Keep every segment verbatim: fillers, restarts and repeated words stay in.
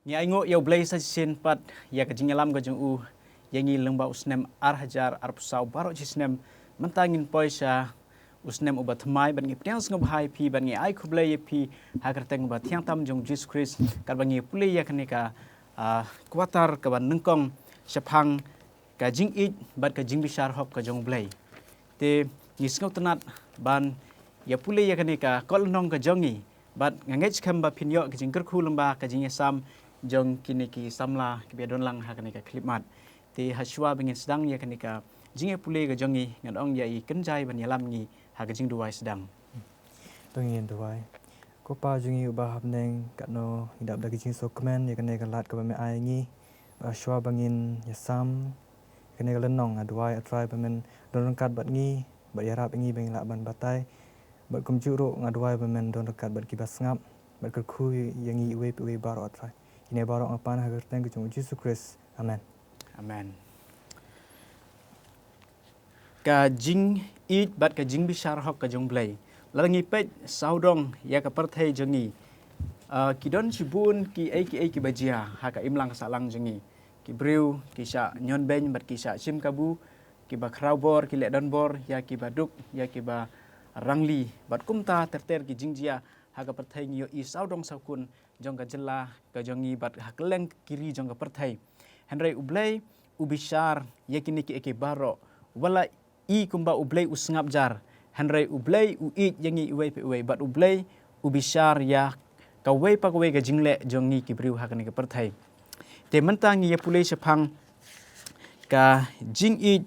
Ngi ainguh ïa U Blei sa shisien pat ïa ka jingïalam ka jong u ïa ngi lyngba u snem ar hajar arphew saw baroh shi snem. Mynta ngin poi sha u snem uba thymmai bad ngi pdiang sngewbha ïa phi bad ngi ai khublei ïa phi ha ka kyrteng uba thiang tam jong Jisu Khrist, katba ngi pule ïa kane ka, ah, quarter kaba nyngkong shaphang ka jingïeit bad ka jingbishar hok ka jong U Blei. Te ngi sngewtynnat ban ïa pule ïa kane ka kot lynnong ka jong ngi, bad nga ngeit skhem ba phin ïoh ka jingkyrkhu lyngba ka jingïasam jong kine ki samla kiba ïadon lang ha kane ka khyllipmat. Te hashwa ba ngin sdang ïa kane ka jingïapule ka jong ngi, ngan ong ïa i Kynjai ban ïalam ngi ha ka jingduwai sdang. To ngin duwai. Ko Pa jong ngi uba ha bneng, katno ngi dap da ka jingsngewkmen ïa kane ka lad kaba me ai ngi. Ba hashwa ba ngin ïasam ïa kane ka lynnong, nga duwai, ah Trai, ba men don ryngkat bad ngi, bad ïarap ïa ngi ba ngin lah ban batai. Bad kumjuh ruh nga duwai ba men don ryngkat bad kiba sngap, bad kyrkhu ïa ngi iwei pa iwei baroh, ah Trai. Kine baroh nga pan ha ka kyrteng ka jong U Jisu Khrist. Amen. Amen. Ka jingïeit bad ka jingbishar hok ka jong U Blei. Lada ngi peit sawdong ïa ka pyrthei jong ngi, ah, ki don shibun kiei kiei kiba jia ha ka imlang sahlang jong ngi. Ki briew ki shah ñion beiñ bad ki shah shim kabu, kiba khraw bor ki leh donbor ïa kiba duk, ïa kiba rangli, bad kumta ter ter ki jingjia ha ka pyrthei. Ngi ïohi sawdong sawkun jong ka jylla ka jong ngi bad ha kylleng ki ri jong ka pyrthei. Hynrei U Blei u bishar ïa kine kiei kiei baroh. Wat la i kumba U Blei u sngap jar, hynrei U Blei u ïeit ïa ngi iwei pa iwei, bad U Blei u bishar ïa kawei pa kawei ka jingleh jong ngi ki briew ha kane ka pyrthei. Te mynta ngi ïapule shaphang ka jingïeit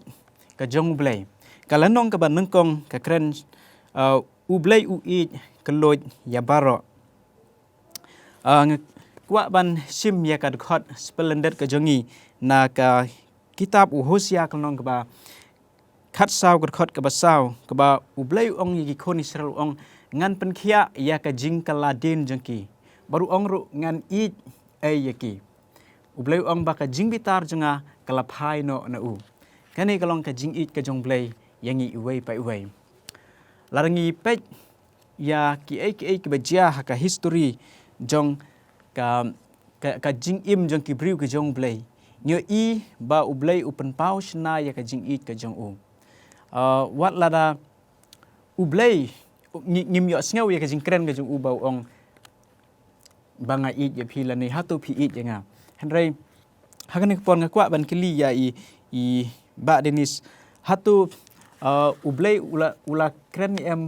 ka jong U Blei. Ka lynnong kaba nyngkong ka kren, uh, U Blei u ïeit kylluid ïa baroh. Ah, nga kwah ban shim ïa ka dkhot spellended ka jong ngi na ka kitab u Hosea ka lynnong kaba khatsaw, ka dkhot kaba saw, kaba U Blei u ong ïa ki khun Israel, u ong, ngan pynkhiah ïa ka jingkylla dien jong ki, bad u ong ruh, ngan ïeit ei ïa ki. U Blei u ong ba ka jingbitar jong nga ka la phai noh na u. Kane ka long ka jingïeit ka jong U Blei ïa ngi iwei pa iwei. Lada ngi peit ïa kiei kiei kiba jia ha ka history jong ka, ka, ka jingim jong ki briew ki jong U Blei, ngi ïohi ba U Blei u pynpaw shynna ïa ka jingïeit ka jong u. Ah, wat lada U Blei, ngi, ngim ïohsngew ïa ka jingkren ka jong u ba u ong, ba nga ïeit ïa phi lane hato phi ïeit ïa nga. Hynrei ha kane ka por nga kwah ban kylli ïa i, i Bah Dennis, hato, uh, U Blei u la, u la kren ne em,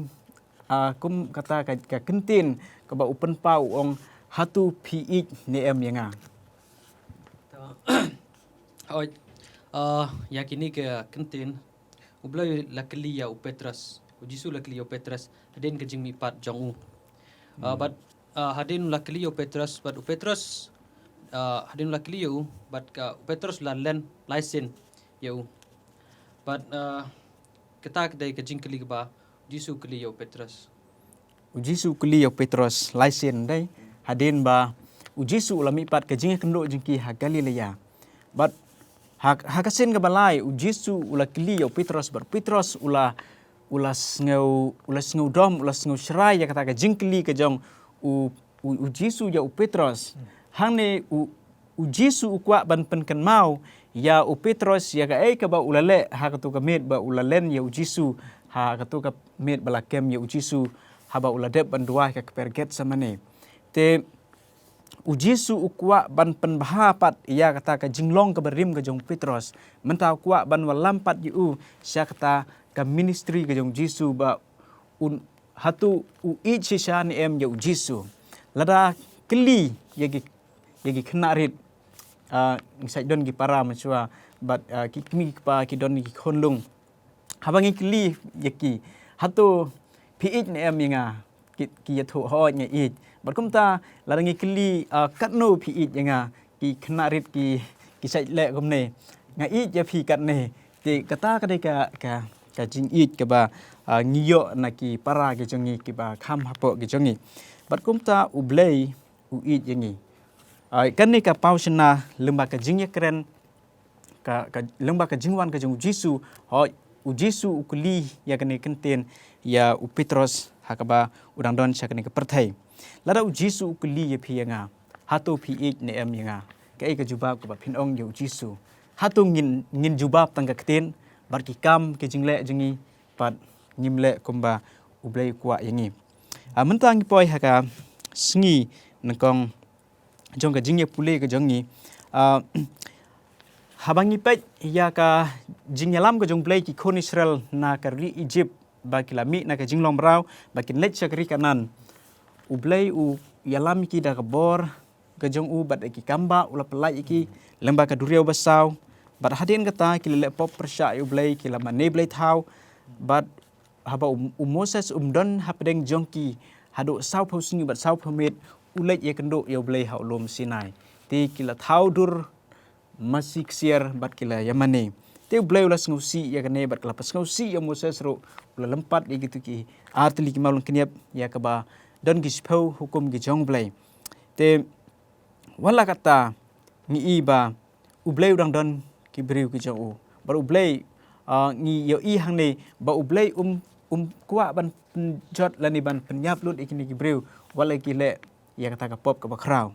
uh, kum kata ka, ka kyntien kaba u pynpaw u ong, hato phi ïeit ne em ïa nga? Hooid, uh, ïa kine ki kyntien, U Blei la kylli ïa u Petros, U Jisu la kylli ïa u Petros hadien ka jingmihpat jong u. Uh, bad, uh, hadien u la kylli ïa u Petros, bad u Petros, uh, hadien u la kylli ïa u, bad ka u Petros la len lai sien ïa u. Bad, uh, kata ka dei ka jingkylli kaba U Jisu u kylli ïa u Petros. U Jisu u kylli ïa u Petros lai sien, dei hadien ba U Jisu u la mihpat ka jingïakynduh jong ki ha Galilea. Bad ha, ha ka sien kaba lai U Jisu u la kylli ïa u Petros, bad Petros u la, u la sngew, u la sngewdom, u la sngewshrai ïa kata ka jingkylli ka jong u, u, U Jisu ïa u Petros. Hangne u, U Jisu u kwah ban pynkynmaw ïa u Petros ïa kaei kaba u la leh ha kato ka miet ba u la len ïa U Jisu, ha kato ka miet ba la kem ïa U Jisu haba u la dep ban duwai ha ka kper Getsemane. Te U Jisu u kwah ban pynbha pat ïa kata ka jinglong kaba rim ka jong u Petros. Mynta u kwah ban wallam pat ïa u sha kata ka ministry ka jong U Jisu ba un, hato u ïeit shisha ne em ïa U Jisu. Lada kylli ïa ki, ïa ki khynnah rit, ah, ngi sa don ki para mynshuwa, bad, ah, ki kmie ki kpa ki don ki khunlung. Haba ngi kylli ïa ki, hato phi ïeit ne em ïa nga? Ki, ki ïathuh, hooid nga ïeit. Bad kumta lada ngi kylli, ah, katno phi ïeit ïa nga? Ki khynnah rit ki, ki sa leh kumne, nga ïeit ïa phi katne. Te kata ka dei ka, ka, ka jingïeit kaba, ah, ngi ïoh na ki para ki jong ngi kiba kham hapoh ki jong ngi. Bad kumta U Blei u ïeit ïa ngi. Ah, kane ka paw shynna lyngba ka jingïakren, ka, ka, lyngba ka jingwan ka jong U Jisu, hooid, U Jisu u kylli ïa kane ka kyntien ïa u Petros ha kaba u dang don sha kane ka pyrthei. Lada U Jisu u kylli ïa phi ïa nga, Hato phi ïeit ne em ïa nga? Kaei ka jubab kaba phin ong ïa u Jisu? Hato ngin, ngin jubab tang ka ktien bad ki kam ki jingleh jong ngi, bad ngim leh kumba U Blei u kwah ïa ngi? Ah, mynta ngi poi ha ka sngi nyngkong jong ka jingïapule ka jong ngi. Ah, haba ngi peit ïa ka jingïalam ka jong U Blei ki khun Israel na ka ri Egypt, ba ki la mih na ka jinglong mraw, ba kin leit sha ka ri Kanaan, U Blei u ïalam ïa ki da ka bor ka jong u, bad da ki kambah u la pyllait ïa ki lyngba ka duriaw basaw. Bad hadien kata ki la leh pop pyrshah ïa U Blei, ki la mane blei thaw. Bad haba u, u Moses um don hapdeng jong ki haduh sawphew sngi bad sawphew miet, u leit ïakynduh ïa U Blei ha u lum Sinai. Te ki la thaw dur masi ksiar bad ki la ïamane. Te U Blei u la sngewsih ïa kane bad ka la pynsngewsih ïa u Moses ruh, u la lympat ïa kito ki artylli ki mawlyngkniap ïa kaba don ki shiphew hukum ki jong U Blei. Te wat la katta, ngi i ba U Blei u dang don ki briew ki jong u. Bad U Blei, ah, ngi ïohi hangne ba U Blei um, um kwah ban pynjot lane ban pynïap lut ïa kine ki briew wat la ki leh ïa kata ka pop kaba khraw.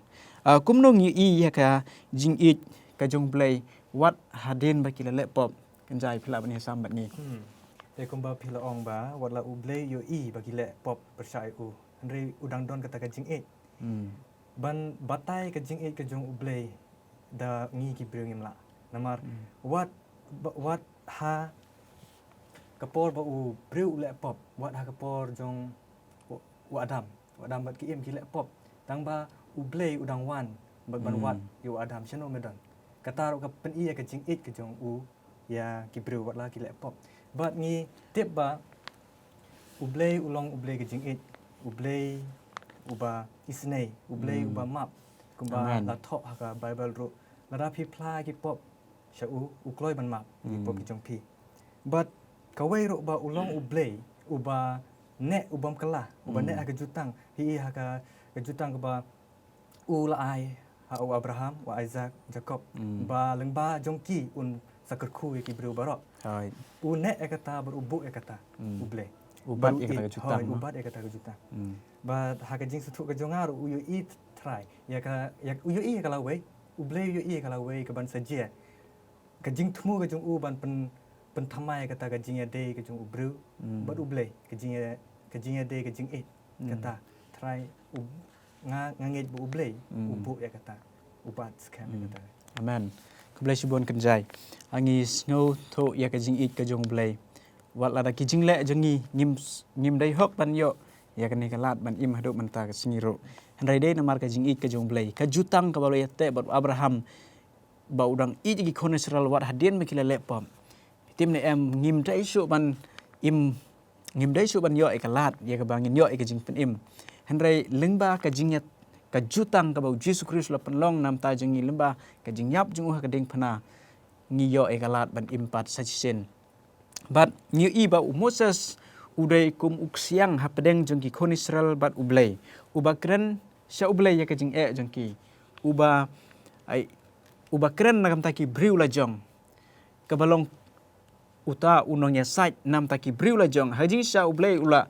Ah, kumno ngi ïohi ïa ka jingïeit ka jong U Blei wat hadien ba ki la leh pop? Kynjai, phi lah ban ïasam bad ngi. Hmm. Te kumba phi la ong ba wat la U Blei u ïohi ba ki leh pop pyrshah ïa u, hynrei u dang don kata ka jingïeit. Hmm. Ban batai ka jingïeit ka jong U Blei da ngi ki briew ngim lah. Namar, hmm, wat, ba, wat ha ka por ba u briew u leh pop, wat ha ka por jong u, u Adam, u Adam bad ki Im ki leh pop. Tang ba U Blei u dang wan bad ban, hmm, wad ïa u Adam, shano me don. Kata ruh ka pyni ïa ka jingïeit ka jong u ïa ki briew wat la ki leh pop. Bad ngi tip ba U Blei u long U Blei ka jingïeit, U Blei uba isynei, U Blei, hmm, uba map. Kumba, amen, la thoh ha ka Baibl ruh, lada phi phla ki pop sha u, u kloi ban map ki pop, hmm, ki jong phi. Bad kawei ruh ba u long U Blei uba neh, u bym kylla, uba, hmm, neh ha ka jutang, hi ha ka, ka jutang kaba u la ai ha u Abraham, u Isaac, Jacob, mm, ba lyngba jong ki un sa kyrkhu ïa ki briew baroh. Hooid. U neh ïa kata bad u buh ïa kata, mm, U Blei. U bat ïa kata ka jutang, hooid, u bat ïa kata ka jutang. Mm. Bad ha ka jingsngewthuh ka jong nga ruh u ïohi trai ïa ka, ïa, u ïohi ïa ka lawei, U Blei u ïohi ïa ka lawei kaban sa jia ka jingthmu ka jong u ban pyn, pynthymmai kata ka jingïadei ka jong u briew, mm, bad U Blei, ka jingïa, ka jingïadei ka jingïeit, mm, kata trai u, nga, nga ngeit ba U Blei, mm, u buh ïa kata, u bat skhem ïa, mm, kata. Amen. Khublei shibun Kynjai. Ngi sngewthuh ïa ka jingïeit ka jong U Blei. Wat lada ki jingleh jong ngi ngim, ngim dei hok ban ïoh ïa kane ka lad ban im haduh mynta ka sngi ruh, hynrei dei namar ka jingïeit ka jong U Blei. Ka jutang kaba la ïateh bad u Abraham, ba u dang ïeit ïa ki khun Israel wat hadien ba ki la leh pop. Phi tip ne em, ngim dei shuh ban im, ngim dei shuh ban ïoh ïa ka lad ïa kaba ngin ïoh ïa ka jingpynim. Hynrei lyngba ka jingïa, ka jutang kaba u Jisu Khrist u la pynlong na ka bynta jong ngi, lyngba ka jingïap jong u ha ka diengphna, ngi ïoh ïa ka lad ban im pat sa shisien. Bad ngi ïohi ba u Moses u dei kum u ksiang hapdeng jong ki khun Israel bad U Blei, uba kren sha U Blei ïa ka jingeh jong ki, uba, ai, uba kren na ka bynta ki briew lajong, kaba long uta u nongïasaid na ka bynta ki briew lajong. Ha ka jingshisha U Blei u la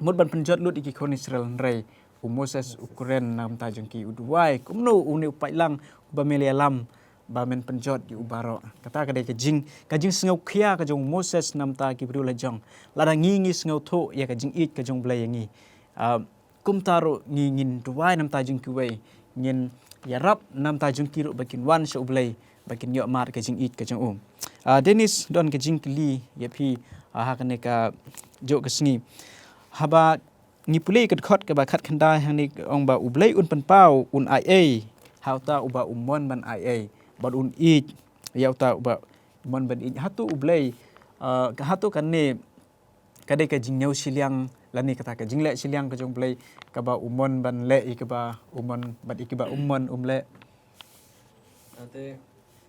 mut ban pynjot lut ïa ki khun Israel, hynrei u Moses u kren na ka bynta jong ki, u duwai, kumno une u paidlang uba me la ïalam ba men pynjot ïa u baroh. Kata ka dei ka jing, ka jingsngewkhia ka jong u Moses na ka bynta ki briew lajong. Lada ngi, ngi sngewthuh ïa ka jingïeit ka jong U Blei ïa ngi, ah, kumta ruh ngi, ngin duwai na ka bynta jong kiwei, ngin ïarap na ka bynta jong ki ruh ba kin wan sha U Blei, ba kin ïoh mad ka jingïeit ka jong u. Ah, Dennis, don ka jingkylli ïa phi, ah, ha kane kajuh ka sngi. Haba ngi pule ka dkhot kaba khatkhyndai hangne ka ong ba U Blei un pynpaw, un ai ei ha uta uba u mon ban ai ei, bad un ïeit ïa uta uba u mon ban ïeit. Hato U Blei, ah, hato kane ka dei ka jingñiew shiliang lane kata ka jingleh shiliang ka jong U Blei, kaba u mon ban leh ïa kaba u mon bad ïa kaba um mon um leh? Ah, te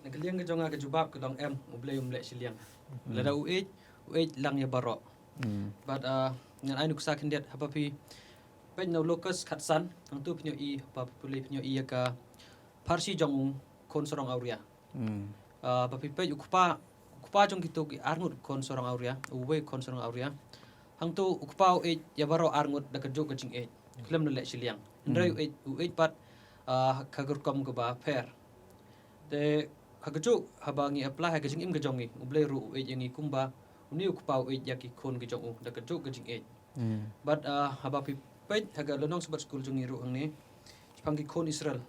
na ka liang ka jong nga ka jubab ka long em, U Blei um leh shiliang. Hmm. Lada u ïeit, u ïeit lang ïa baroh. Hmm. Bad, ah, ngan ai nuksa khyndiat, haba phi peit na u Lukas khatsan, hangto phin ïohi, haba phi pule phin ïohi ïa ka pharshi jong u khun sarong awria. Hmm. Ah, ba phi peit u kpa, u kpa jong kito ki arngut khun sarong awria, uwei khun sarong awria. Hangto u kpa u ïeit ïa baroh arngut da kajuh ka jingïeit, khlem da leh shiliang. Hynrei, hmm, u ïeit, u ïeit pat ah, ka rukom kaba pher. Te ha kajuh haba ngi apply ha ka jingim ka jong ngi, U Blei ruh u ïeit ïa ngi kumba une u kpa u ïeit ïa ki khun ka jong u da kajuh ka jingïeit. Hmm. Bad, ah, haba phi peit ha ka lynnong Sabbath School jong ngi ruh hangne, shaphang ki khun Israel.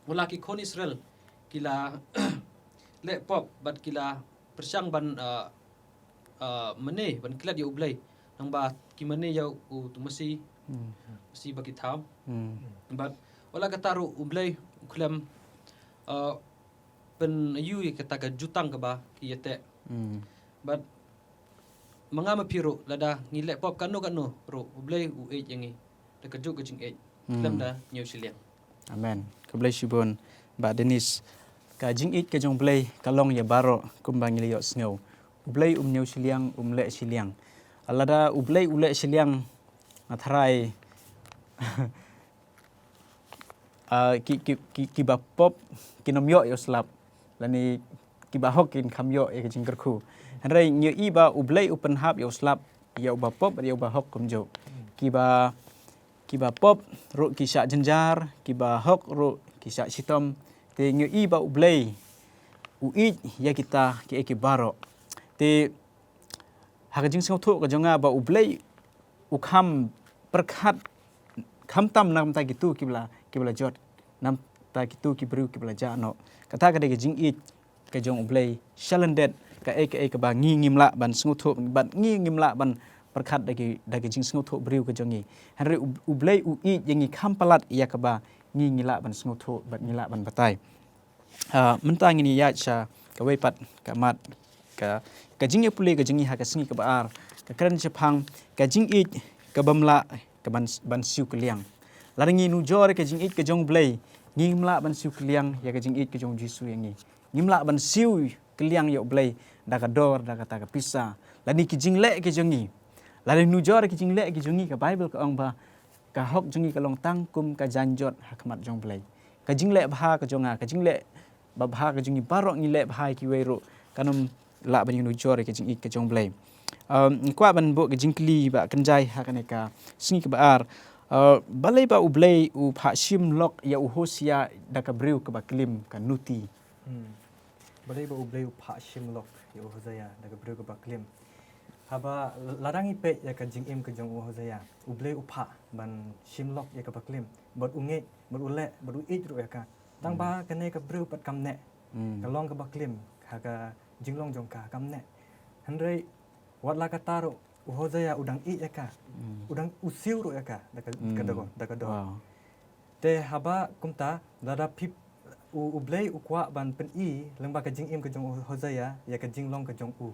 Wat la ki khun Israel ki la leh pop bad ki la pyrshang ban, ah, ah, mane, ban klet ïa U Blei. Nangba ki mane ïa u tu masi, Hmm. masi ba ki thaw. Hmm. Bad wat la kata ruh U Blei u khlem, ah, pynïoh ïa kata ka jutang kaba ki ïateh. Hmm. Bad ma nga ma phi ruh, lada ngi leh pop kano kano ruh, U Blei u ïeit ïa ngi da kajuh ka jingïeit. Hmm. Khlem da ñiew shiliang. Amen. Khublei shibun Bah Dennis. Ka jingïeit ka jong U Blei ka long ïa baroh kumba ngi la ïohsngew. U Blei um ñiew shiliang, um leh shiliang. Lada U Blei u leh shiliang, nga tharai ah, ki, ki, ki, kiba pop kin ym ïoh ïa u slap, lane kiba hok kin kham ïoh ïa ka jingkyrkhu. Hynrei ngi ïohi ba U Blei u pynhap ïa u slap ïa uba pop bad ïa uba hok kumjuh. Kiba, kiba pop ruh ki shah jynjar, kiba hok ruh ki shah shitom. Te ngi ïohi ba U Blei u ïeit ïa kita kiei kiei baroh. Te ha ka jingsngewthuh ka jong nga ba U Blei u kham pyrkhat khamtam na ka bynta kito kiba la, kiba la jot, na ka bynta kito ki briew kiba la jah noh. Kata ka dei ka jingïeit ka jong U Blei sha lyndet kaei kaei kaba ngi ngim lah ban sngewthuh bad ngi ngim lah ban pyrkhat da ki, da ki jingsngewthuh briew ka jong ngi. Hynrei U, U Blei u ïeit ïa ngi kham palat ïa kaba ngi, ngi lah ban sngewthuh bad ngi lah ban batai. Ah, mynta ngin ïaid sha kawei pat ka mat ka, ka jingïapule ka jong ngi ha ka sngi kaba ar, ka kren shaphang ka jingïeit kabym lah ka ban, ban siew kylliang. Lada ngi nujor ka jingïeit ka jong U Blei, ngim lah ban siew kylliang ïa ka jingïeit ka jong U Jisu ïa ngi. Ngim lah ban siew kylliang ïa U Blei da ka dor, da kata ka pisa, lane ki jingleh ka jong ngi. Lada nujor ki jingleh ka jong ngi, ka Baibl ka ong ba ka hok jong ngi ka long tang kum ka jaiñjot ha khmat jong U Blei. Ka jingleh bha ka jong nga, ka jingleh babha ka jong ngi baroh ngi leh bha ïa kiwei ruh, kan ym lah ban ïanujor ïa ka jingïeit ka jong U Blei. Um, nga kwah ban buh ka jingkylli ba kynjai ha kane ka sngi kaba ar. Uh, balei ba U Blei u phah shim lok ïa u Hosea da ka briew kaba klim, ka nuti? Hmm. Balei ba U Blei u phah shim lok ïa u Hosea da ka briew kaba klim? Haba lada ngi peit ïa ka jingim ka jong u Hosea, U Blei u phah ban shim lok ïa kaba klim, bad u ngeit, bad u leh, bad u ïeit ruh ïa ka. Tang ba kane ka briew pat kam neh, Hmm. ka long kaba klim ha ka jinglong jong ka, kam neh. Hynrei wat la kata ruh u Hosea u dang ïeit ïa ka. Hmm. U dang, u siew ruh ïa ka da ka, ka Hmm. dor, da ka dor. Wow. Te haba kumta, lada phi, u, U Blei u kwah ban pyni lyngba ka jingim ka jong u Hosea ïa ka jinglong ka jong u.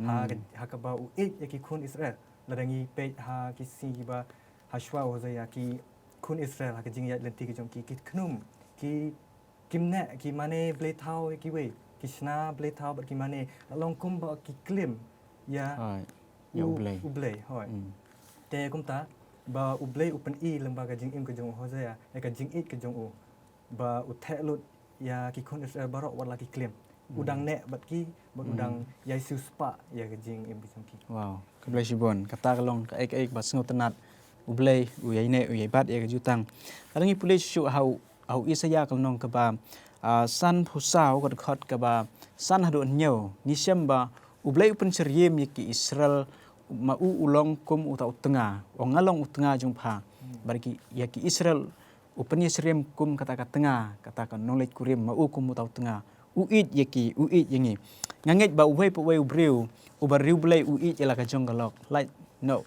Ha ka, Hmm. ha kaba u ïeit ïa ki khun Israel. Lada ngi peit ha ki sngi kiba hashwa u Hosea, ki khun Israel ha ka jingïaid lynti ka jong ki, ki khnum, ki, kim neh, ki mane blei thaw ïa kiwei, ki shna blei thaw bad ki mane, la long kumba ki klim ïa Hooid. Ïa U, U Blei. U Blei, hooid. Hmm. Te kumta ba U Blei u pyni lyngba ka jingim ka jong u Hosea, ïa ka jingïeit ka jong u, ba u theh lut ïa ki khun Israel baroh wat la ki klim. U dang Hmm. neh bad ki, bad u dang Hmm. ïai siewspah ïa ka jingim ka jong ki. Wow, khublei shibun. Kata ka long kaei kaei kaba sngewtynnat. U Blei u ïai neh, u ïai bat ïa ka jutang. Lada ngi pule shuh shuh ha u, ha u Isaïah ka lynnong kaba, ah, sanphew saw, ka dkhot kaba san haduh hynñiew, ngi shem ba U Blei u pynsyriem ïa ki Israel, ma u u long kum uta u tnga. U ong, nga long u tnga jong pha. Hmm. Bad ki, ïa ki Israel u pynsyriem kum kata ka tnga, kata ka nongleit kurim, ma u kum uta u tnga. U ïeit ïa ki, u ïeit ïa ngi. Nga ngeit ba uwei pa uwei u briew uba riewblei u ïeit ïa la ka jong ka lok. Lait noh,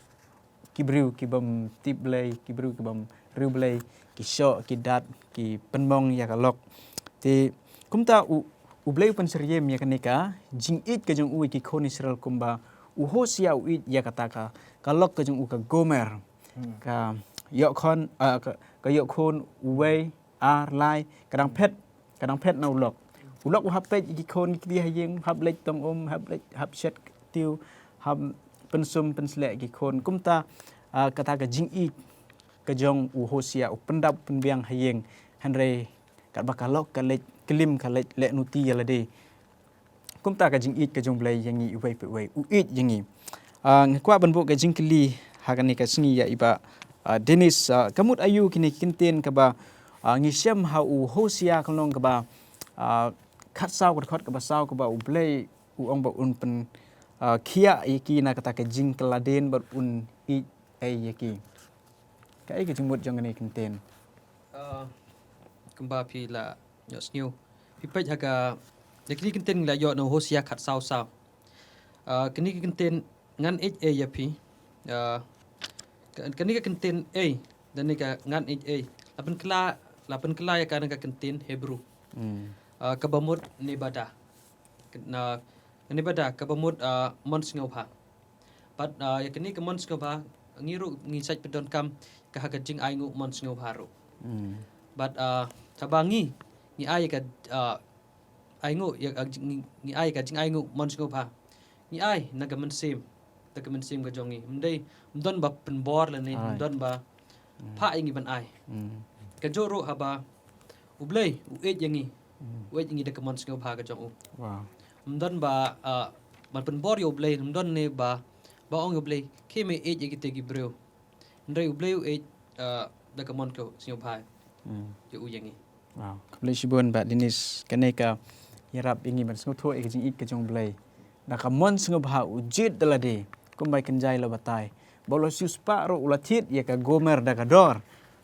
ki briew ki bym tip Blei, ki briew ki bym riewblei, ki shoh, ki dat, ki pynmong ïa ka lok. Te kumta u, U Blei u pynsyriem ïa kane ka jingïeit ka jong u ïa ki khun Israel kumba u Hosea u ïeit ïa kata ka, ka lok ka jong u, ka Gomer. Hmm. Ka ïoh khun, ah, ka, ka ïoh khun uwei, ar, lai, ka dang phet, ka dang phet na u lok. U lok u hap peit ïa ki khun ki kti ha ïing, hap leit tong um, hap leit, hap shet tiew, hap pynsum pynsleh ïa ki khun. Kumta, ah, kata ka jingïeit ka jong u Hosea u pyndap pynbiang ha ïing, hynrei katba ka lok ka leit klim, ka leit leh nuti ïa lade. Kumta ka jingïeit ka jong U Blei ïa ngi iwei pa iwei, u ïeit ïa ngi. Ah, nga kwah ban buh ka jingkylli ha kane ka sngi ïa i Bah, ah, Dennis, ah, ka mut aïu kine ki kyntien kaba, Ah, ngi shem ha u Hosea ka lynnong kaba, ah, khatsaw, ka dkhot kaba saw, kaba U Blei u ong ba un pyn, ah, khiah ïa ki na kata ka jingkylla dien bad un ïeit ei ïa ki. Kaei ka jingmut jong kane ka kyntien? Ah, kumba phi la ïohsngew, phi peit ha ka, ïa kane ka kyntien ngi la ïoh na u Hosea khatsaw saw. Ah, kane ka kyntien ngan ïeit ei ïa phi. Ah, ka-, kane ka kyntien ei, da kane ka ngan ïeit ei, la pynkylla, la pynkylla ïa ka na ka kyntien Hebru. Hmm. Ah, kaba mut nevada. Na, nevada, kaba mut, ah, mon sngewbha. Bad, ah, ïa kane ka mon sngewbha, ngi ruh ngi shait pyndonkam ka ha ka jingainguh mon sngewbha ruh. Hmm. Bad, ah, haba ngi, ngi ai ka, ah, ainguh, ïa, ah, jing, ngi, ngi ai ka jingainguh mon sngewbha, ngi ai na ka mynsiem, da ka mynsiem ka jong ngi. Ym dei, ym don ba pynbor lane, ym don ba phah ïa ngi ban ai. Hmm. Kajuh ruh haba U Blei u ïeit ïa ngi. Hmm. U ïeit ïa ngi da ka mon sngewbha ka jong u. Wow. Ym don ba, ah, ban pynbor ïa U Blei, ym don ne ba, ba ong ïa U Blei, khie me ïeit ïa kita ki briew. Hynrei U Blei u ïeit, ah, da ka mon ka sngewbha. Hmm. Ïa u ïa ngi. Wow. Khublei shibun Bah Dennis, kane ka ïarap ïa ngi ban sngewthuh ïa ka jingïeit ka jong U Blei. Da ka mon sngewbha u jied da lade, kumba i kynjai la batai. Ba u la siewspah ruh u la thied ïa ka Gomer da ka Dor.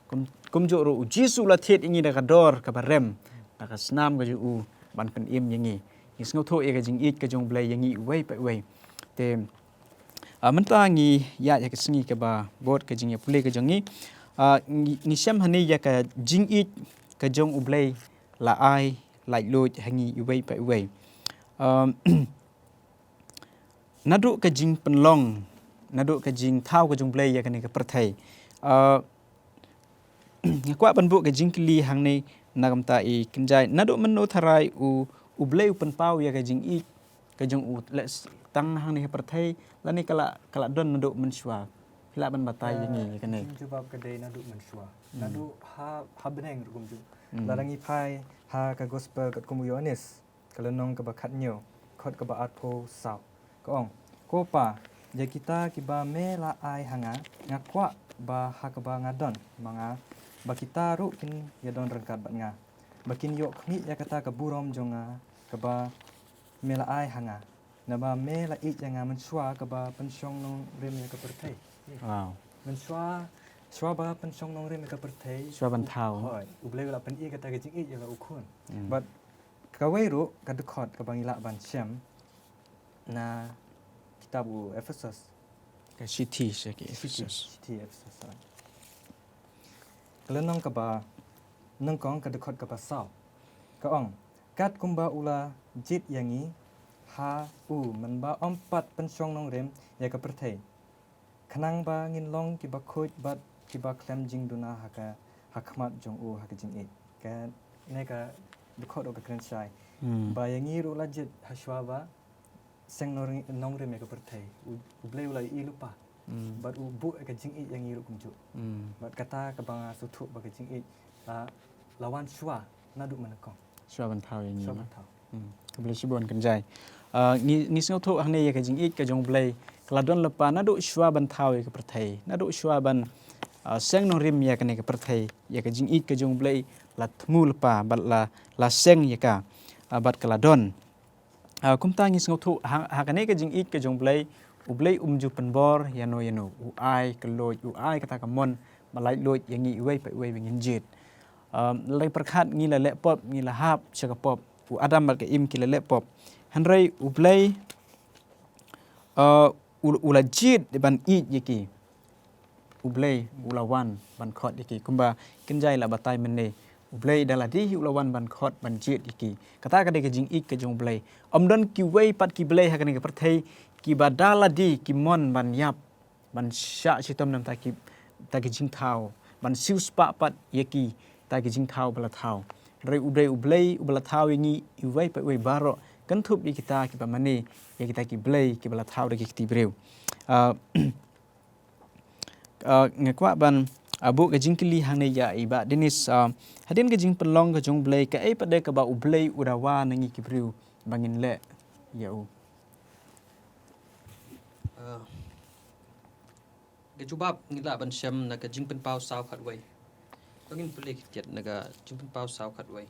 Kum, kumjuh ruh u Jisu u la thied ïa ngi da ka dor kaba rem, da ka snam ka jong u ban pynim ïa ngi. Ngi sngewthuh ïa ka jingïeit ka jong U Blei ïa ngi uwei pa uwei. Te, ah, mynta ngi ïaid ïa ka sngi kaba bud ka jingïapule ka jong ngi. Ah, ngi, ngi shem hangne ïa ka jingïeit ka jong U Blei la ai laitluid ha ngi uwei pa uwei. Um, naduh ka jingpynlong, naduh ka jingthaw ka jong U Blei ïa kane ka pyrthei. Ah, nga kwah ban buh ka jingkylli hangne na ka bynta i kynjai. Naduh mynno tharai u, U Blei u pynpaw ïa ka jingïeit ka jong u, leh s-, tang hangne ha pyrthei, lane ka la, ka la don naduh mynshuwa? Phi lah ban batai ïa ngi ïa kane? Ka jingjubab ka dei naduh mynshuwa. Hmm. Naduh ha, ha bneng ruh kumjuh. Hmm. Lada ngi phai ha ka gospel katkum u Ïoannis, ka lynnong kaba khathynñiew, dkhot kaba arphew saw. Ka ong, Ko Pa, ïa kita kiba me la ai ha nga, nga kwah ba ha kaba nga don ma nga, ba kita ruh kin ïadon ryngkat bad nga, ba kin ïoh khmih ïa kata ka burom jong nga kaba me la ai ha nga. Naba me la ïeit ïa nga mynshuwa kaba pynshong nongrim ïa ka pyrthei. Wow. Mynshuwa, shuwa ba pynshong nongrim ïa ka pyrthei. Shuwa ban thaw. Hooid, U Blei u la pyni kata ka jingïeit ïa la u Khun. Hmm. Bad kawei ruh ka dkhot kaba ngi lah ban shem na kitab u Ephesos. Ka shithi sha ki Ephesos. Shithi Ephesos, hooid. Ka lynnong kaba nyngkong, ka dkhot kaba saw. Ka ong, Kat kumba u la jied ïa ngi ha u mynba ym pat pynshong nongrim ïa ka pyrthei, khnang ba ngin long kiba khuid bad kiba khlem jingduna ha ka, ha khmat jong u ha ka jingïeit. Kane ka dkhot ruh ka kren shai. Hmm. Ba ïa ngi ruh la jied ha shuwa ba seng nongri-, nongrim ïa ka pyrthei. U, U Blei u la ïohi lypa. Hmm. Bad u buh ïa ka jingïeit ïa ngi ruh kumjuh. Hmm. Bad kata kaba nga sngewthuh ba ka jingïeit la, la wan shuwa naduh mynnyngkong. Shuwa ban thaw ïa ngi. Shuwa ban thaw. Hmm. Khublei shibun kynjai. Ah, ngi, ngi sngewthuh hangne ïa ka jingïeit ka jong U Blei ka la don lypa naduh shuwa ban thaw ïa ka pyrthei. Naduh shuwa ban, ah, seng nongrim ïa kane ka pyrthei, ïa ka jingïeit ka jong U Blei la thmu lypa bad la, la seng ïa ka, ah, bad ka la don. Ah, kumta ngi sngewthuh ha, ha kane ka jingïeit ka jong U Blei, U Blei um ju pynbor ïano ïano, u ai ka luid, u ai kata ka mon ba laitluid ïa ngi iwei pa iwei ba ngin jied. Ah, lei pyrkhat ngi la leh pop, ngi la hap sha ka pop. U Adam bad ka Im ki la leh pop. Hynrei U Blei, ah, u, u la jied ban ïeit ïa ki. U Blei u la wan ban khot ïa ki. Kumba kynjai la batai mynne, U Blei da lade hi u la wan ban khot ban jied ïa ki. Kata ka dei ka jingïeit ka jong U Blei. Ym don kiwei pat ki blei ha kane ka pyrthei kiba da lade ki mon ban ïap, ban shah shitom na bynta ki, ta ki jingthaw, ban siewspah pat ïa ki, ta ki jingthaw ba la thaw. Hynrei U Blei, U Blei uba la thaw ïa ngi iwei pa iwei baroh, kynthup ïa kita kiba mane ïa kita ki blei kiba la thaw da ki kti briew. Ah, Ah, nga kwah ban, ah, buh ka jingkylli hangne ïa i Bah Dennis, ah, hadien ka jingpynlong ka jong U Blei, kaei pat de kaba U Blei u dawa na ngi ki briew ba ngin leh ïa u? Ah, ka jubab ngi lah ban shem na ka Jingpynpaw saw khatwei. Ka ngin pule ki tiat na ka Jingpynpaw saw khatwei.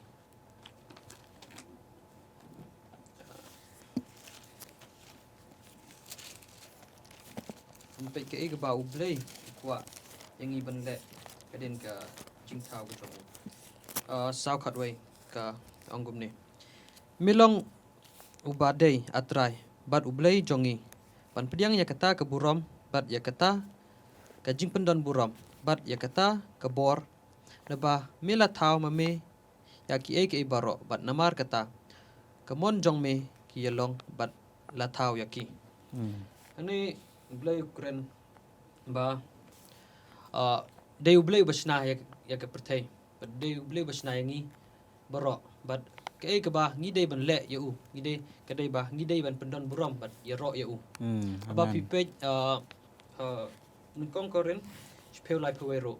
Ngin peit kaei kaba U Blei u kwah ïa ngi ban leh hadien ka jingthaw ka jong u. Ah, saw khatwei ka ong kumne. Me long uba dei, A Trai, bad U Blei jong ngi, ban pdiang ïa kata ka burom, bad ïa kata ka jingpyndon burom, bad ïa kata ka bor, naba me la thaw ma me ïa kiei kiei baroh, bad namar kata ka mon jong me ki ïalong bad la thaw ïa ki. Hmm. Hangne U Blei u kren ba, ah, dei U Blei uba shna ïa, ïa ka pyrthei, bad dei U Blei uba shna ïa ngi baroh, bad kaei kaba ngi dei ban leh ïa u, ngi dei, ka dei ba ngi dei ban pyndon burom bad ïaroh ïa u. Hmm, haba phi peit, ah, ah, nyngkong Korinth shiphew laiphew wei ruh,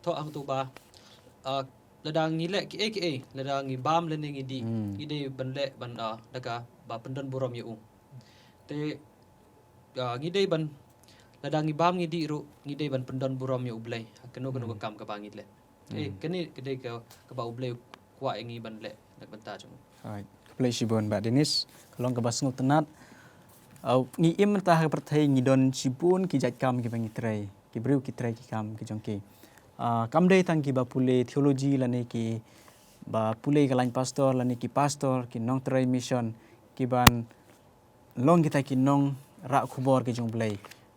thoh hangto ba, ah, lada ngi leh kiei kiei, lada ngi bam lane ngi dih, hmm, ngi dei ban leh ban, ah, da kaba pyndon burom ïa u. Te, ah, ngi dei ban, lada ngi bam ngi dih ruh, ngi dei ban pyndon burom ïa U Blei ha kano kano ka, hmm, kam kaba ngi leh. Eh, hmm, kane ka dei ka, kaba U Blei u kwah ïa ngi ban leh na ka bynta jong u. Alright. Khublei shibun Bah Dennis. Ka long kaba sngewtynnat. Ah, ngi im mynta ha ka pyrthei ngi don shibun ki jait kam kiba ngi trei. Ki briew ki trei ki kam ki jong ki. Ah, kam dei tang kiba pule theology lane kiba pule ka lain pastor lane ki pastor, ki nongtrei mission, kiban long kita ki nongrah khubor ki jong U Blei.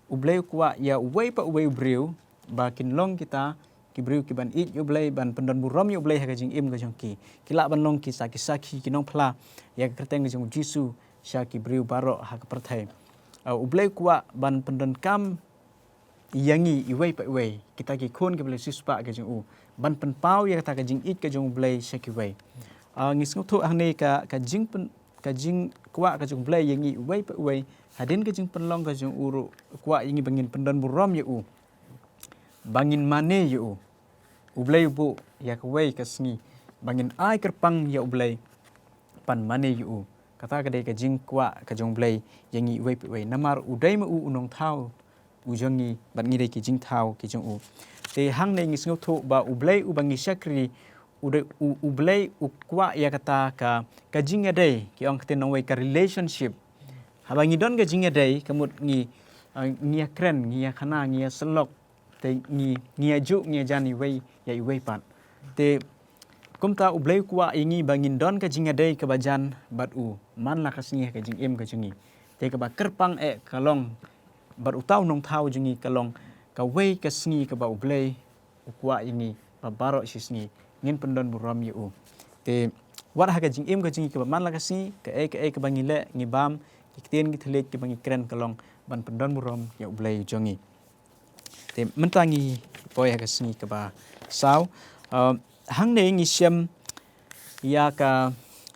U Blei u kwah ïa uwei pa uwei u briew ba kin long kita ki briew kiban ïeit ïa U Blei, ban pyndon burom ïa U Blei ha ka jingim ka jong ki. Ki lah ban long ki sa ki sakhi, ki nongphla ïa ka kyrteng ka jong U Jisu sha ki briew baroh ha ka pyrthei. Ah, U Blei u kwah ban pyndonkam ïa ngi iwei pa iwei, kita ki khun kiba la siewspah ka jong u, ban pynpaw ïa kata ka jingïeit ka jong U Blei sha kiwei. Ah, ngi sngewthuh hangne ka, ka jingpyn-, ka jingkwah ka jong U Blei ïa ngi iwei pa iwei, hadien ka jingpynlong ka jong u ruh, kwah ïa ngi ba ngin pyndon burom ïa u, ba ngin mane ïa u. U Blei u buh ïa kawei ka sngi ba ngin ai kyrpang ïa U Blei ban mane ïa u. Kata ka dei ka jingkwah ka jong U Blei ïa ngi iwei pa iwei. Namar u dei ma u u nongthaw u jong ngi, bad ngi dei ki jingthaw ki jong u. Te hangne ngi sngewthuh ba U Blei uba ngi shakri, u dei, u, U Blei u kwah ïa kata ka, ka jingïadei, ki ong ktien nongwei ka relationship. Haba ngi don ka jingïadei, ka mut ngi, ah, ngi ïakren, ngi ïakhana, ngi ïasyllok. Te ngi, ngi ïajuh, ngi ïajan iwei ïa iwei pat. Te kumta U Blei u kwah ïa ngi ba ngin don ka jingïadei kaba jan bad u man la ka sngi ha ka jingim ka jong ngi. Te kaba kyrpang eh ka long bad uta u nongthaw jong ngi ka long kawei ka sngi kaba U Blei u kwah ïa ngi ba baroh shi sngi ngin pyndon burom ïa u. Te wat ha ka jingim ka jong ngi kaba man la ka sngi, kaei kaei kaba ngi leh, ngi bam, ki ktien ki thylliej kiba ngi kren ka long ban pyndon burom ïa U Blei jong ngi. Te mynta ngi poi ha ka sngi kaba saw. Uh, hangne ngi shem ïa ka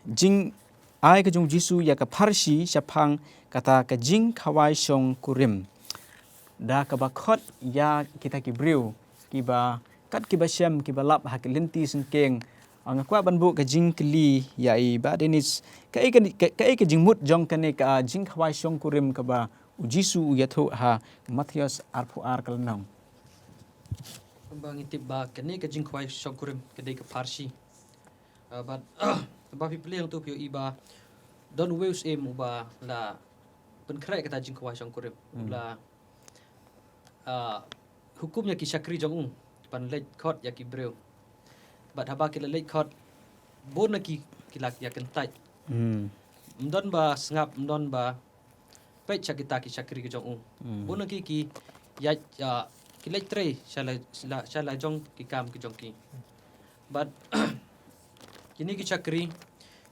jingai ka jong U Jisu ïa ka pharshi shaphang kata ka jingkhawai shongkurim. Da kaba khot ïa kita ki briew kiba kat kiba shem kiba lap ha ki lynti syngkien. Ah, nga kwah ban buh ka jingkylli ïa i Bah Dennis. Kaei ka, ka, kaei ka jingmut jong kane ka jingkhawai shongkurim kaba U Jisu u ïathuh ha Mathaios arphew ar ka lynnong. Kumba ngi tip ba kane ka jingkhawai shongkurim ka dei ka pharshi. Ah, bad ba phi plie hangto phi ïohi ba don uwei u syiem uba la pynkhreh kata jingkhawai shongkurim. Hmm. Uba la, ah, hukum ïa ki shakri jong u ban leit khot ïa ki briew. Bad haba ki la leit khot, bun na ki ki la ïakyntait. Hmm. Ym don ba sngap, ym don ba peit sha kita ki shakri ki jong u. Hmm. Bun na ki ki ïa, ah, ki leit trei sha la, sha la, sha la jong ki kam ki jong ki. Bad kine ki shakri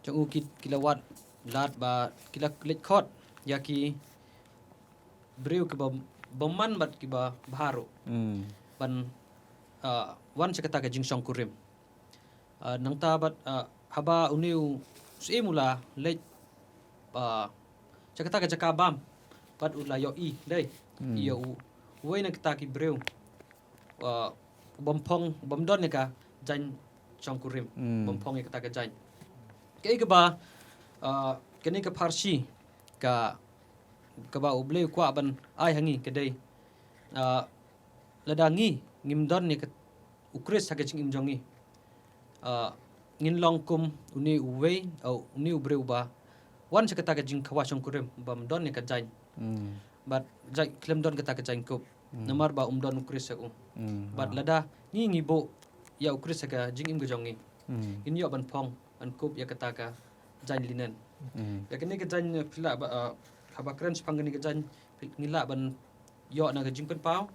jong u ki, ki la wad lad ba ki la leit khot ïa ki briew kiba bymman bad kiba bha ruh. Hmm. Ban, ah, wan sha kata ka jingshongkurim. Ah, nangta bad, ah, haba une u syiem u la leit, ah, sha kata ka jaka bam, bad u la ïohi, dei. Hmm. Ïa u, uwei na kita ki briew, ah, u bym phong, u bym don ïa ka jaiñ shongkurim, hmm, u bym phong ïa kata ka jaiñ. Kaei kaba, ah, kane ka pharshi ka, kaba U Blei u kwah ban ai ha ngi ka dei, ah, lada ngi ngim don ïa ka, u Khrist ha ka jingim jong ngi. Ah, ngin long kum une uwei, ah, une u briew ba wan sha kata ka jingkhawai shongkurim bym don ïa ka jaiñ. Mm. Bad jaiñ, khlem don kata ka jaiñkup. Mm. Namar ba um don u Khrist ha u. Mm, bad ah. Lada ngi ngi buh ïa u Khrist ha ka jingim ka jong ngi, mm, ngin ïoh ban phong, ban kup ïa kata ka jaiñ linen. Mm. Ïa kane ka jaiñ, eh, phi lah ba, ah, haba kren shaphang kane ka jaiñ, phi, ngi lah ban ïoh na ka Jingpynpaw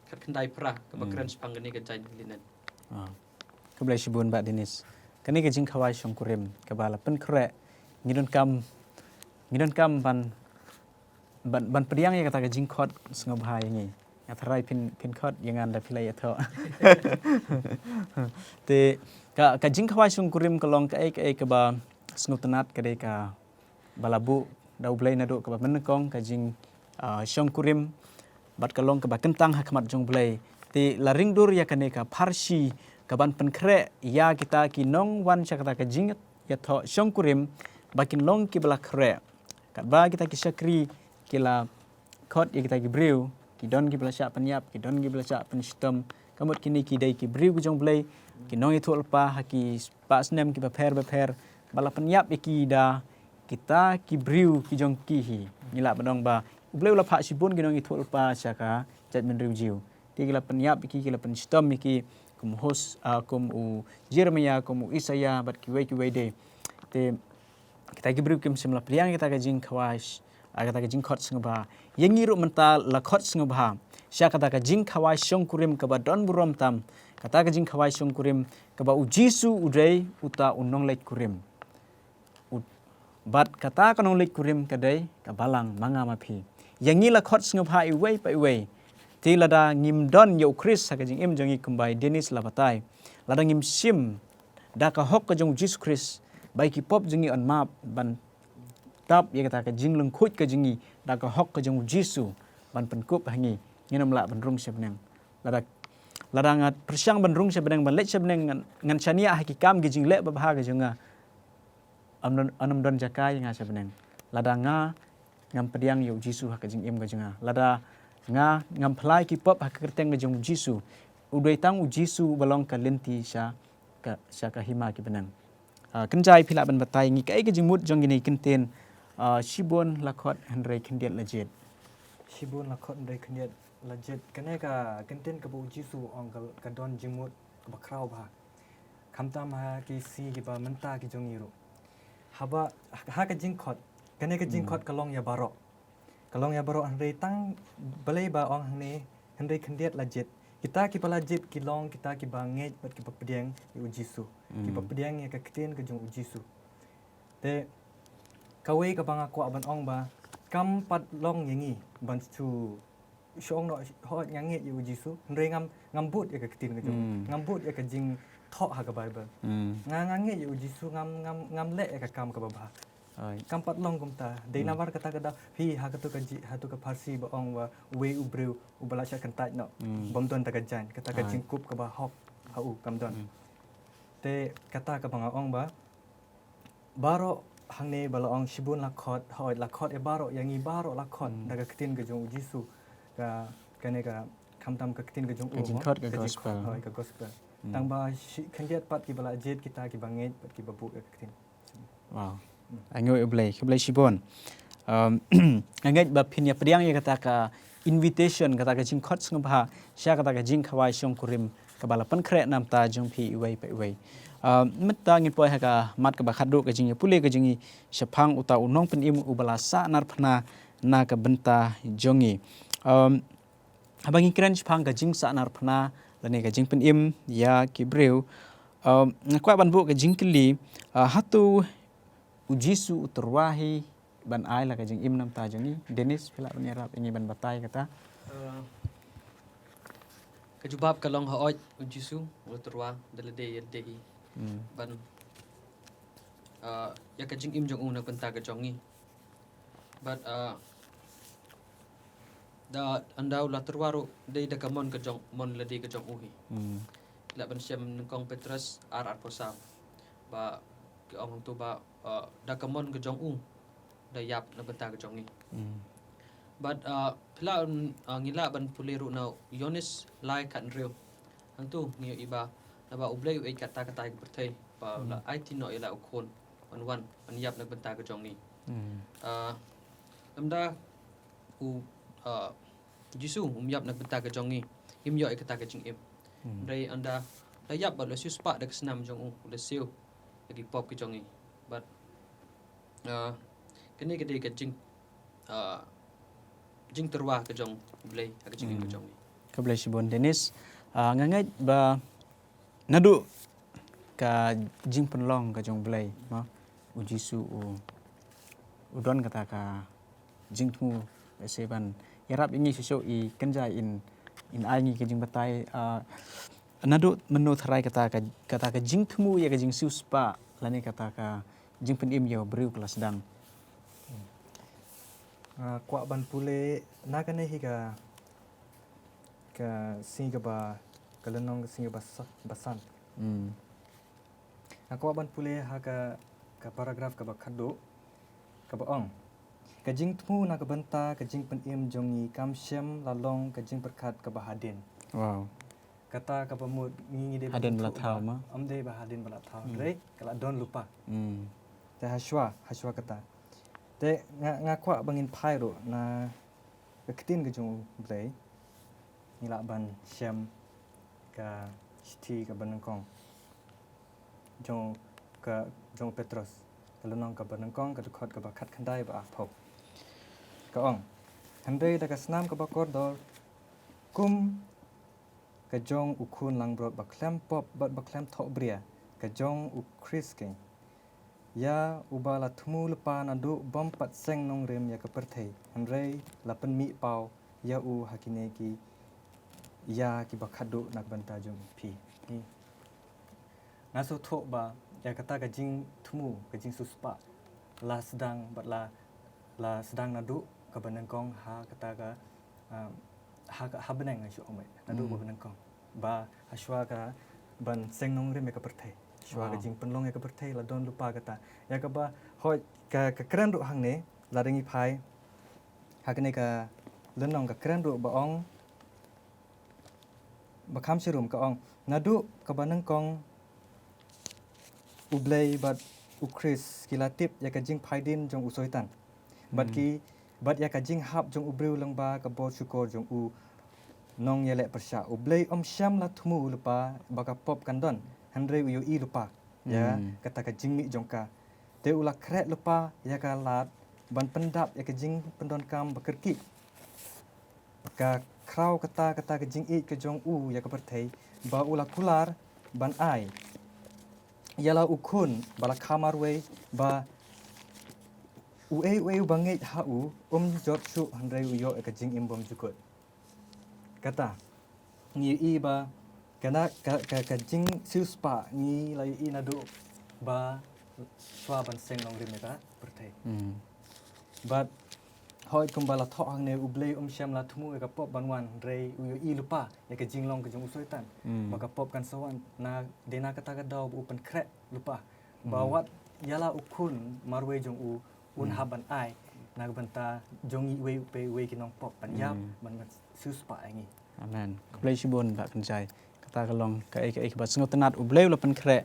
khatkhyndai phra kaba, mm, kren shaphang kane ka jaiñ linen. Ah. Khublei shibun Bah Dennis. Kane ka jingkhawai shongkurim kaba la pynkhreh, ngi donkam, ngi donkam ban, ban, ban pdiang ïa kata ka jingkhot sngewbha ïa ngi. Nga tharai phin, phin khot ïa nga ynda phi la ïathoh. Te ka, ka jingkhawai shongkurim ka long kaei kaei kaba sngewtynnat, ka dei kaba la buh da U Blei naduh kaba mynnyngkong, ka jing, ah, shongkurim, bad ka long kaba kyntang ha khmat jong U Blei. Te la ring dur ïa kane ka pharshi kaban pynkhreh ïa kita ki nongwan sha kata ka jingïathoh shongkurim ba kin long kiba la khreh. Katba kita ki shakri ki la khot ïa kita ki briew, ki don kiba la shah pynïap, ki don kiba la shah pynshitom. Ka mut kine ki dei ki briew ki jong U Blei, ki nongïathuhlypa ha ki spah snem kiba pher bapher, ba la pynïap ïa ki da kita ki briew ki jong ki hi. Ngi lah ban ong ba U Blei u la phah shibun ki nongïathuhlypa sha ka jaitbynriew Jiw. Te ki la pynïap ïa ki, ki la pynshitom ïa ki, kum Hos-, ah, kum u Jeremiah, kum u Isaiah, bad kiwei kiwei de. Te kita ki briew kim shym la pdiang ïa kata ka jingkhawai, ah, kata ka jingkhot sngewbha. Ïa ngi ruh mynta la khot sngewbha sha kata ka jingkhawai shongkurim kaba don burom tam, kata ka jingkhawai shongkurim kaba U Jisu u dei uta u nongleit kurim. U-, bad kata ka nongleit kurim ka dei ka Balang ma nga ma phi. Ïa ngi la khot sngewbha iwei pa iwei. Te lada ngim don ïa U Khrist ha ka jingim jong ngi, kumba i Dennis la batai, lada ngim shim da ka hok ka jong U Jisu Khrist ba ïa ki pop jong ngi yn map, ban tap ïa kata ka jinglyngkhuid ka jong ngi da ka hok ka jong U Jisu ban pynkup ha ngi, ngin ym lah ban rung sha bneng. Lada, lada nga pyrshang ban rung sha bneng, ban leit sha bneng, ngan, ngan shaniah ha ki kam ki jingleh babha ka jong nga, ym don, ym don jaka ïa nga sha bneng. Lada nga ngam pdiang ïa U Jisu ha ka jingim ka jong nga, lada nga ngam phla ïa ki pop ha ka kyrteng ka jong U Jisu, u dei tang U Jisu uba long ka lynti sha ka, sha ka hima ki bneng. Ah, kynjai phi lah ban batai ïa ngi kaei ka jingmut jong kine ki kyntien, ah, shibun la khot hynrei khyndiat la jied. Shibun la khot hynrei khyndiat la jied. Kane ka kyntien kaba U Jisu u ong ka, ka don jingmut kaba khraw bha. Khamtam ha ki sngi kiba mynta ki jong ngi ruh. Haba, ha ka jingkhot, kane ka, hmm, jingkhot ka long ïa baroh. Ka long ïa baroh, hynrei tang balei ba ong hangne hynrei khyndiat la jied. Kita kiba la jied ki long kita kiba ngeit bad kiba pdiang ïa U Jisu. Kiba, hmm, pdiang ïa ka ktien ka jong U Jisu. Te kawei kaba nga kwah ban ong ba kam pat long ïa ngi ban shu shu ong noh, hooid nga ngeit ïa U Jisu, hynrei ngam, ngam bud ïa ka ktien ka jong u. Hmm. Ngam bud ïa ka jingthoh ha ka Baibl. Hmm. Nga, nga ngeit ïa U Jisu, ngam, ngam, ngam leh ïa ka kam kaba bha. Hooid. Kam pat long kumta. Dei, hmm, namar kata ka daw, phi, ha katu ka ji-, ha katu ka pharshi ba ong ba uwei u briew uba la shah kyntait noh. Hmm. Bym don da ka jaiñ, kata ka, hooid, jingkup kaba hok ha u kam don. Hmm. Te kata kaba nga ong ba baroh hangne ba la ong shibun la khot, hooid, la khot ïa baroh, ïa ngi baroh la khot, hmm, da ka ktien ka jong U Jisu. Ka, kane ka, khamtam ka ktien ka jong u, ka jingkhot, ka, ka jingkhot, gospel, hooid, ka gospel. Hmm. Tang ba shi-, khyndiat pat kiba la jied, kita kiba ngeit pat kiba buh ïa ka ktien. Wow. Hmm. Ainguh ïa U Blei, khublei shibun. Um, nga ngeit ba phin ïa pdiang ïa kata ka invitation, kata ka jingkhot sngewbha sha kata ka jingkhawai shongkurim kaba la pynkhreh na bynta jong phi iwei pa iwei. Um, mynta ngin poi ha ka mat kaba khatduh ka jingïapule ka jong ngi shaphang uta u nongpynim uba la sahnarphna na ka bynta jong ngi. Um, haba ngi kren shaphang ka jingsahnarphna lane ka jingpynim ïa ki briew, um, nga kwah ban buh ka jingkylli, uh, hato U Jisu u tyrwa hi ban ai la ka jingim na bynta jong ngi? Dennis, phi lah ban ïarap ïa ngi ban batai kata? Uh, ka jubab ka long hooid, U Jisu u tyrwa da lade ïa lade hi. Hmm. Ban, uh, ïa ka jingim jong u na bynta ka jong ngi. Bad, uh, da, ynda u la tyrwa ruh dei da ka mon ka jong, mon lade ka jong u hi. Hmm. Lah ban shem nyngkong Petros ar arphew saw. Ba ki ong hangto ba, uh, da ka mon ka jong u da ïap na bynta ka jong ngi. Hmm. Bad, uh, phi lah, uh, ngi lah ban pule ruh na Ïoannis lai khathynriew. Hangtu ngi ïohi ba, naba U Blei u ïeit katta katta ïa ka pyrthei, ba la aiti noh ïa la u khun, ban wan, ban ïap na ka bynta ka jong ngi. Ah, lymda u, ah, Jisu um ïap na ka bynta ka jong ngi, ngim ïoh ïa kata ka jingim. Hynrei ynda la ïap bad la siewspah da ka snam jong u, u la siew ïa ki pop ka jong ngi. Bad, ah, kane ka dei ka jing, ah, jingtyrwa ka jong U Blei ha ka jingim ka jong ngi. Khublei shibun Dennis. Ah, nga ngeit ba naduh ka jingpynlong ka jong U Blei, ma, u Jisu u, u don kata ka jingthmu, se ban ïarap ïa ngi shisha, i kynja in, in ai ngi ka jingbatai, ah, naduh mynno tharai kata ka, kata ka jingthmu ïa ka jingsiewspah lane kata ka jingpynim ïa u briew ka la sdang. Nga kwah ban pule na kane hi ka, ka sngi kaba, ka lynnong ka sngi kaba sa-, ba san. Hmm. Nga kwah ban pule ha ka, ka paragraph kaba khatduh, kaba ong, ka jingthmu na ka bynta ka jingpynim jong ngi kam shym la long ka jingpyrkhat kaba hadien. Wow. Kata kaba mut ngi, ngi dei ba hadien ba la thaw, ma? Ym dei ba hadien ba la thaw. Hmm. Hynrei ka la don lypa. Hmm. Te hashwa, hashwa kata. Te nga, nga kwah ba ngin phai ruh na ka ktien ka jong U Blei. Ngi lah ban shem ka shithi kaba nyngkong jong ka, jong u Petros, ka lynnong kaba nyngkong, ka dkhot kaba khatkhyndai bad arphew. Ka ong, hynrei da ka snam kaba kordor, kum ka jong u khun langbrot ba khlem pop bad ba khlem thohbria, ka jong u Khrist keiñ, ïa uba la thmu lypa naduh bym pat seng nongrim ïa ka pyrthei, hynrei la pynmih paw ïa u ha kine ki ïa kiba khatduh na ka bynta jong phi. Nga sngewthuh ba ïa kata ka jingthmu, ka jingsiewspah la sdang bad la, la sdang naduh kaba nyngkong ha kata ka, um, ha, ha bneng, nga shu ong, naduh kaba nyngkong. Ba hashwa ka ban seng nongrim ïa ka pyrthei, hashwa ka jingpynlong ïa ka pyrthei, la don lypa kata. Ïa kaba, hooid, ka, ka kren ruh hangne, lada ngi phai ha kane ka lynnong, ka kren ruh ba ong, ba kham shirum, ka ong, naduh kaba nyngkong U Blei bad u Khrist ki la tip ïa ka jingphaidien jong u Soitan. Bad ki, bad ïa ka jinghap jong u briew lyngba ka bor shukor jong u nongïaleh pyrshah. U Blei um shym la thmu lypa ba ka pop kan don, hynrei u ïohi lypa ïa kata ka jingmih jong ka. Te u la khreh lypa ïa ka lad ban pyndap ïa ka jingpyndonkam ba kyrkieh. Ka khraw kata, kata ka jingïeit ka jong u ïa ka pyrthei, ba u la kular ban ai ïa la u khun ba la kha marwei, ba uei uei uba ngeit ha u um jot shuh, hynrei u ïoh ïa ka jingim bymjukut. Kata ngi ïohi ba kane ka, ka, ka jingsiewspah ngi la ïohi naduh ba shuwa ban seng nongrim ïa ka pyrthei. Bad hooid, kumba la thoh hangne, U Blei um shym la thmu ïa ka pop ban wan, hynrei u ïohi lypa ïa ka jinglong ka jong u Soitan ba ka pop kan sa wan, na, dei na kata ka daw ba u pynkhreh lypa ba wat ïa la u khun marwei jong u un hap ban ai na ka bynta jong ngi uwei pa uwei ki nongpop, ban ïap, ban, ban siewspah ïa ngi. Amen. Khublei shibun Bah Kynjai. Kata ka long kaei kaei kaba sngewtynnat, U Blei u la pynkhreh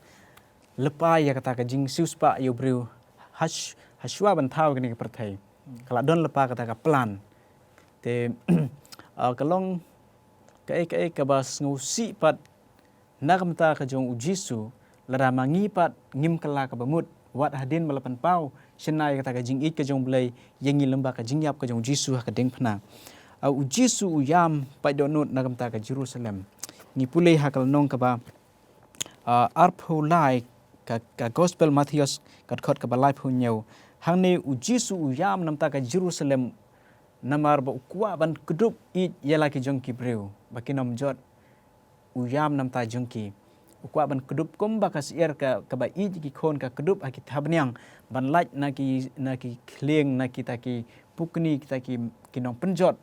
lypa ïa kata ka jingsiewspah ïa u briew hash-, hashwa ban thaw kane ka pyrthei. Ka la don lypa kata ka plan. Te, ah, ka long kaei kaei kaba sngewsih pat na ka bynta ka jong u Jisu, lada ma ngi pat ngim kylla kaba mut, wat hadien ba la pynpaw shynna ïa kata ka jingïeit ka jong U Blei ïa ngi lyngba ka jingïap ka jong u Jisu ha ka diengphna. Ah, u Jisu u ïam paid dohnud na ka bynta ka Jerusalem. Ngi pule ha ka lynnong kaba, ah, arphew lai ka, ka Gospel Mathaios, ka dkhot kaba laiphew hynñiew. Hangne u Jisu u ïam na ka bynta ka Jerusalem, namar ba u kwah ban kdup ïeit ïa la ki jong ki briew ba kin ym jot. U ïam na ka bynta jong ki. U kwah ban kdup kumba ka syiar ka, kaba ïeit ïa ki khun ka kdup ha ki thabniang, ban lait na ki, na ki khlieng, na kita ki pukni, kita ki, ki nongpynjot.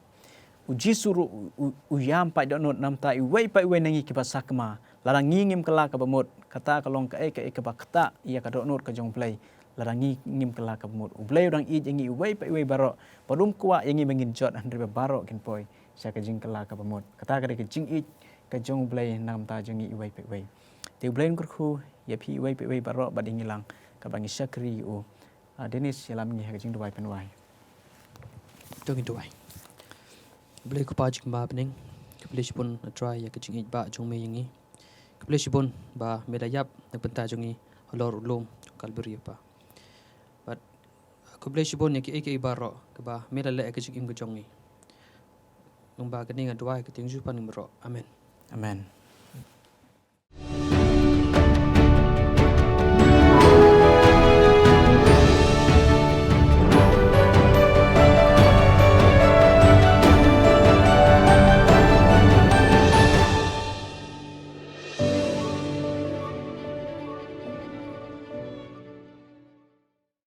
U Jisu ruh u, u, u ïam paid dohnud na ka bynta iwei pa iwei na ngi kiba sakma. Lada ngi ngim kylla kaba mut, kata ka long kaei kaei kaba ktah ïa ka dohnud ka jong U Blei. Lada ngi ngim kylla kaba mut, U Blei u dang ïeit ïa ngi iwei pa iwei baroh, bad um kwah ïa ngi ba ngin jot, hynrei ba baroh kin poi sha ka jingkylla kaba mut. Kata ka dei ka jingïeit ka jong U Blei na ka bynta jong ngi iwei pa iwei. Te U Blei un kyrkhu ïa phi iwei pa iwei baroh bad ïa ngi lang kaba ngi shakri ïa u. Ah, Dennis, ïalam ngi ha ka jingduwai pynwai. To ngin duwai. Blei Kpa jong ngi ba ha bneng, khublei shibun A Trai ïa ka jingïeit ba jong me ïa ngi. Khublei shibun ba me la ïap na ka bynta jong ngi halor u lum Kalbari Pa. Bad khublei shibun ïa kiei kiei baroh kaba me la leh ïa ka jingim ka jong ngi. Ngi ba kane nga duwai ha ka kyrteng jong U Kpa jong ngi baroh. Amen. Amen.